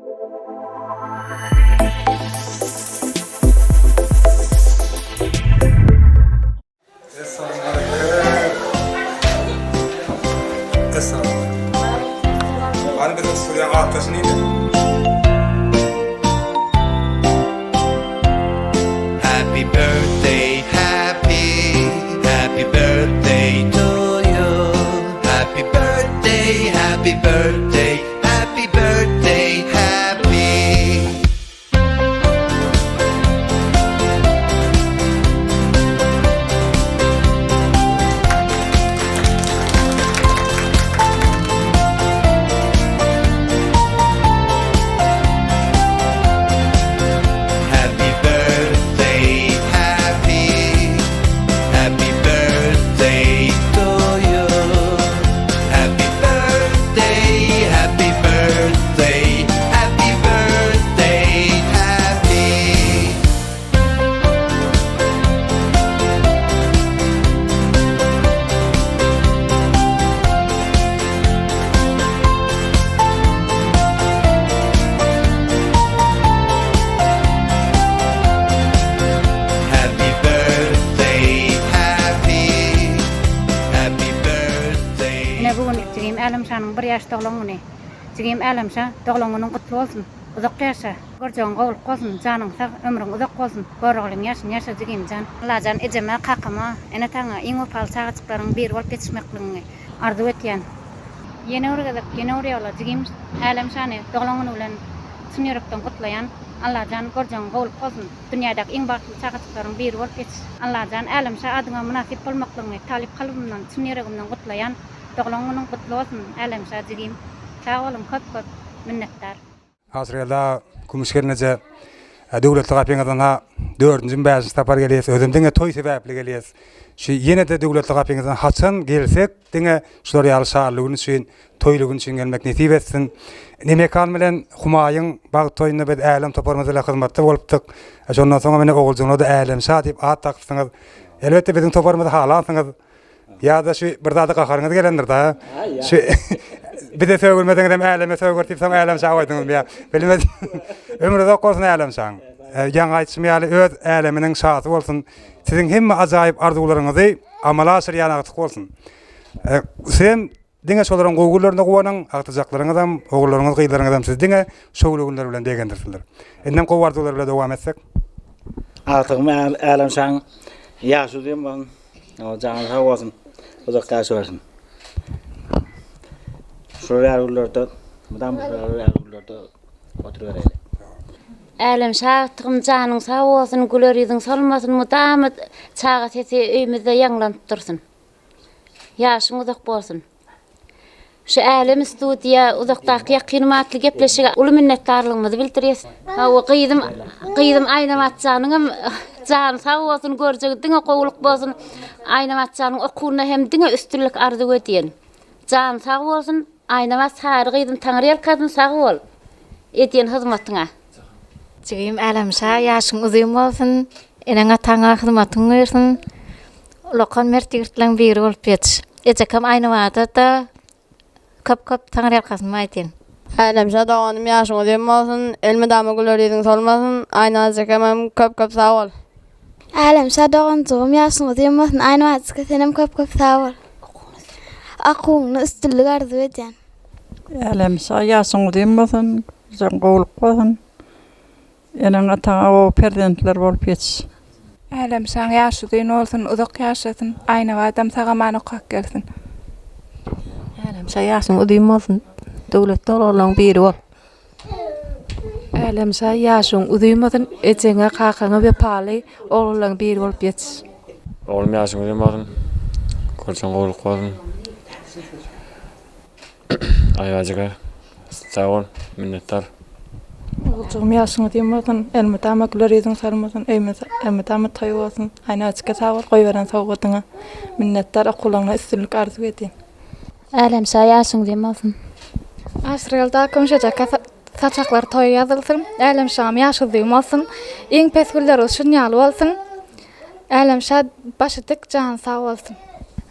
Happy birthday, happy, happy birthday to you. Happy birthday, happy birthday, happy birthday, happy. Happy birthday, happy, happy birthday to you. Happy birthday, happy birthday, happy birthday, happy. Happy birthday, happy, happy birthday. Ine bu gün jigim Älemşanyň bir ýaş doglan güni. Jigim Älemşa doglan günüň gutly bolsun. Uzak ýaşa. Görjegiň gowulyk bolsun, janyň sag, ömrüň uzak bolsun. Göroglyň ýaşyny ýaşa jigimjan. Allajan ejeme, kakama, ene-ataňa iň wepaly çagajyklaryň biri bolup ýetişmekligiňi arzuw etýän. Ýene bir gezek, ýene bir ýola jigim Älemşany doglan güni bilen çyn ýürekden gutlaýan. Allajan görjegiň gowulyk bolsun. Dünýädäki iň bagtly çagajyklaryň biri bolup ýetiş. Allajan Älemşa adyňa mynasyp bolmaklygyňy talyp kalbymdan, çyn ýüregimden gutlaýan. Doglan günüň gutly bolsun Älemşa jigim. Sag boluň köp köp minnetdar. Aşyrgeldi Kümüş gelneje döwletli gapyňyzdan ha dördünjimi bäşinji sapar gelýäs. Özem diňe toý sebäpli gelýäs. Şu ýene-de döwletli gapyňyzdan haçan gelsek diňe şular ýaly şanly gün üçin, toýly gün üçin gelmek nesip etsin. Ine Mekan bilen Humaýyň bagt toýunda biz Älem toparymyz bilen hyzmatda bolupdyk. Şondan soňam ine oguljygyna-da Älemşa diýip at dakypsyňyz. Elbetde biziň toparymyzy halansyňyz. Ýa-da şu bir zada gaharyňyz gelendir da. Şu bize sögülmeseňizem äleme sögür diýip soň älem şa goýduňyzmy ýa? Bilmedim. Ömri uzak bolsun älem şaň. Ýaňy aýdyşym ýaly öz äleminiň şasy bolsun. Siziň hemme ajaýyp arzuwlaryňyzy amala aşyrýan agtyk bolsun. Sizem diňe şolaryň gowy günlerine guwanyň, agtyjaklaryňyzam, ogullaryňyz, gyzlaryňyzam sizi diňe şowly günler bilen begendirsinler. Indem gowy arzuwlar bilen dowam etsek. Agtygym älem şaň ýaşy uzyn bolsun. Janyň sag bolsun. Uzak ýaşawersin. Şular ýaly günlerde mydama şular ýaly günlerde oturybereýli. Älemşa agtygym janyň sag bolsun güler ýüzüň solmasyn mydama çaga sesi öýümizde ýaňlanyp dursun. Ýaşyň uzak bolsun. Şu Älem studiýa uzakdaky ýakynym atly gepleşige uly minnetdarlygymyzy bildirýäs. Hawa gyzym gyzym Aýnabatjanyňam jany sag bolsun görjegi diňe gowulyk bolsun. Aýnabatjanyň okuwynda hem diňe üstünlik arzuw edýän. Jany sag bolsun Aýnabat sary gyzym Taňryýalkasyn sag bol edýän hyzmatyňa. Jigim Älemşa ýaşyň uzyn bolsun, eneň-ataňa hyzmatyň buýrsyn. Ulakan mert ýigitleň biri bolup ýetiş. Ejekem Aýnabada-da köp-köp taňryýalkasyn aýdýan. Älemşa doganym ýaşyň uzyn bolsun, elmydama güler ýüzüň solmasyn, Aýnaz ejekemem köp-köp sag bol. Älemşa doganjygym ýaşyň uzyn bolsun, Aýnabajyka senem köp-köp sag bol. Okuwyňda üstünlik arzuw edýän. Älemşa ýaşyň uzyn bolsun, gürjeň gowulyk bolsun. Eneň-ataňa gowy perzentler bolup ýetiş. Älemşaň ýaşy uzyn bolsun, uzak ýaşasyn, Aýnabadam sag-aman okap gelsin. Älemşa ýaşyň uzyn bolsun, döwletli oglanlaryň biri bol. Älemşa ýaşyň uzyn bolsun, ejeňe, kakaňa wepaly oglanlaryň biri bolup ýetiş. Oglum ýaşyň uzyn bolsun, görjeň gowulyk bolsun. Aýbajyga sag bol, minnetdar. Oguljygym ýaşyň uzyn bolsun, elmydama güler ýüzüň solmasyn, öýümiz elmydama toý bolsun. Aýnajyka sag bol goýberen sowgadyňa. Minnetdar okuwlaryňda üstünlik arzuw edýän. Älemşa ýaşyň uzyn bolsun. Aşyrgeldi akam şejaka saçaklar toýa ýazylsyn. Älemşam ýaşy uzyn bolsun. Iň pes günleri şun ýaly bolsun. Älemşa başy dik jany sag bolsun.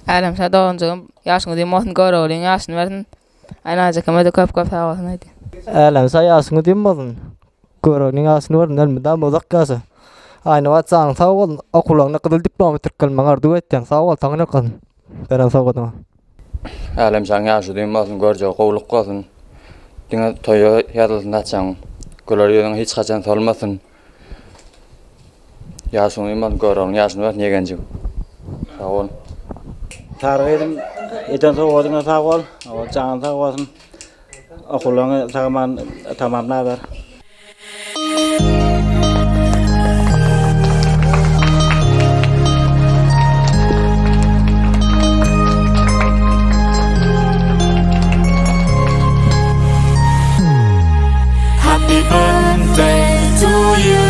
Älemşa doganjygym ýaşyň uzyn bolsun Göroglyň ýaşyny bersin Aýnajekeme-de köp köp sag bolsun aýdýan. Älemşa ýaşyň uzyn bolsun. Göroglyň ýaşyny gördüm elmydama uzak ýaşa. Aýnabat janyň sag bolsun okuwlaryňda gyzyl diplom bitirip gelmegiňi arzuw etýän sag bol taňry ýalkasyn beren sowgadyňa. Älemşaň ýaşy uzyn bolsun görjegi gowluk bolsun diňe toýa ýazylsyn saçagyň güler ýüzüň hiç haçan solmasyn ýaşyň uzyn bolsun Göroglyň ýaşyny bersin ýegenjigim sag bol. Sary gyzym eden sowgadyňa sag bol janyň sag bolsun okuwlaryňy sag aman tamamlaber. Happy birthday to you.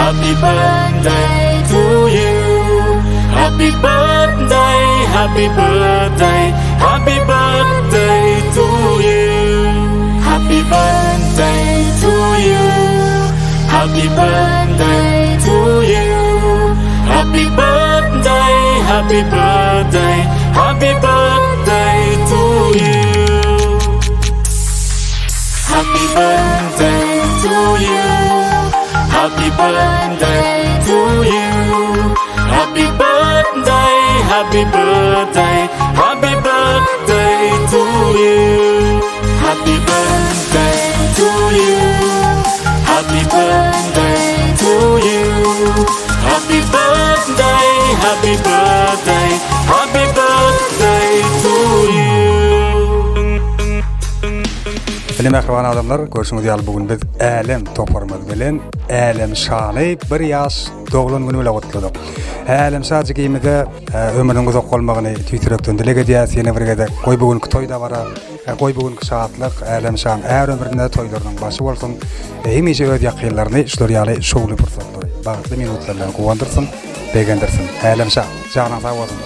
Happy birthday to you. Happy birthday, happy birthday, happy birthday to you. Happy birthday to you. Happy birthday to you. Happy birthday, happy birthday, happy birthday to you. Happy birthday to you. Happy birthday to you. Happy birthday, happy birthday, happy birthday to you. Happy birthday to you. Happy birthday to you. Happy birthday, happy birthday, happy birthday to you. Ine mähriban adamlar, görşüňiz ýaly bu gün biz Älem toparymyz bilen Älem şany bir ýaş doglan güni bilen gutladyk. Älem şa jigimize e, ömrüniň uzak bolmagyny tüýs ýürekden dileg edýäs ýene bir gezek. Goý bu günki toý dabara, e, goý bu günki şatlyk Älem şaň är ömründe toýlarynyň başy bolsun. E, hemişe öz ýakynlaryny şular ýaly şowly pursatlary, bagtly minutlar bilen guwandyrsyn, begendirsin. Älem şa, janyň sag bolsun.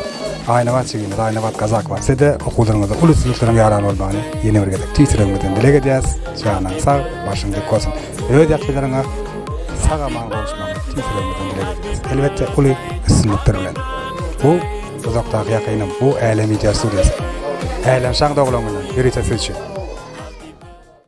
Aýnabat jigimiz, Aýnabat Gazakowa size okuwlaryňyzda uly üstünlikleriň ýaran bolmagyny ýene bir gezek tüýs ýüregimizden dileg edýäs. Janyň sag, başyň dik bolsun. Öz ýakynlaryňa sag-aman gowuşmagyny tüýs ýüregimizden dileg edýäs. Elbetde, uly üstünlikler bilen. Bu uzakdaky ýakynym, bu Älem Media studiýasy. Älem şaň doglan güni ýörite siz üçin.